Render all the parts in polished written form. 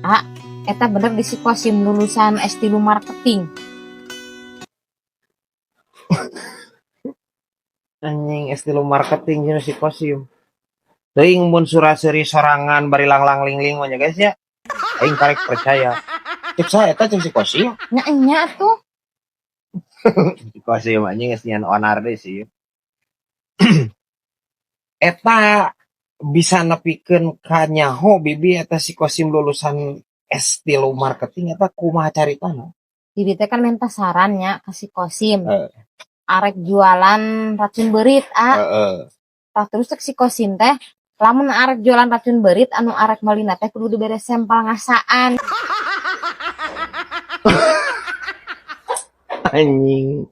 Ah, eta bener di si Kosim lulusan S3 marketing. Anjing, S3 marketing jeung si Kosim. Teuing mun sura-seuri sorangan bari langlang ling-ling mah nya, guys, ya. Aing karek percaya. Cek saha eta, cek si Kosim? Nya enya tuh. Si Kosim anjing geus nyian onar deui sih. Eta bisa nepikeun ka nyaho bibi eta si Kosim lulusan S3 marketing eta kumaha caritana? Bibi teh kan minta sarannya ke si Kosim. Heeh. Arek jualan racun beurit, ah. Heeh. Tah, terus cek si Kosim teh, lamun arek jualan racun beurit, anu arek meulina teh kudu dibere sampel ngasaan. Anjing.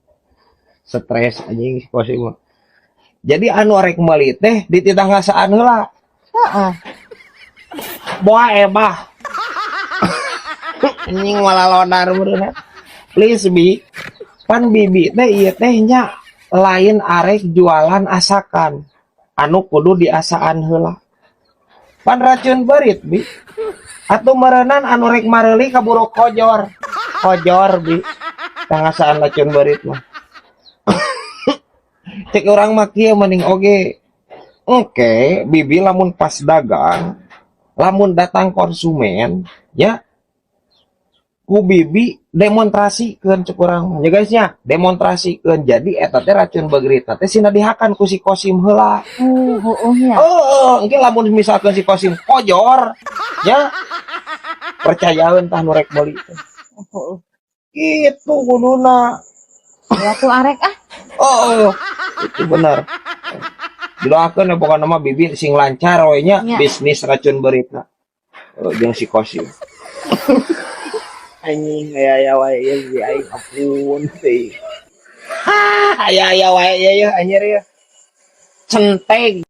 Stres anjing si Kosim mah. Jadi anu arek meuli teh dititah ngasaan heula. Heeh. Boa ebah. Anjing, malah lodar meureunna. Please, Bi. Pan bibi teh ieu teh nya lain arek jualan asakan. Anu kudu diasaan heula. Pan racun beurit, Bi. Atuh meureunan anu rek mareuli kaburu kojor. Kojor, Bi. Tah, ngasaan racun beurit mah. Cek urang mah kieu mending oge. Oke, bibi lamun pas dagang, lamun datang konsumen, ya ku bibi demonstrasikeun, cek urang mah. Ya guys nya, demonstrasikeun. Jadi eta teh racun beurit teh sina dihakan ku si Kosim heula. Oh, heueuh nya. Heeh, engke lamun misalkan si Kosim kojor, ya percayaeun tah nu rek meuli teh. Heueuh. Gitu kuduna. Ya tuh arek ah. Oh, itu benar. Didoakeun ya pokokna mah bibi sing lancar we nya Nya. Bisnis racun beuritna. Oh, jeung si Kosim. Anjing, aya aya wae ieu si aing, ampun teuing. Hah, aya aya wae ieu ya anjir ya. Centeng.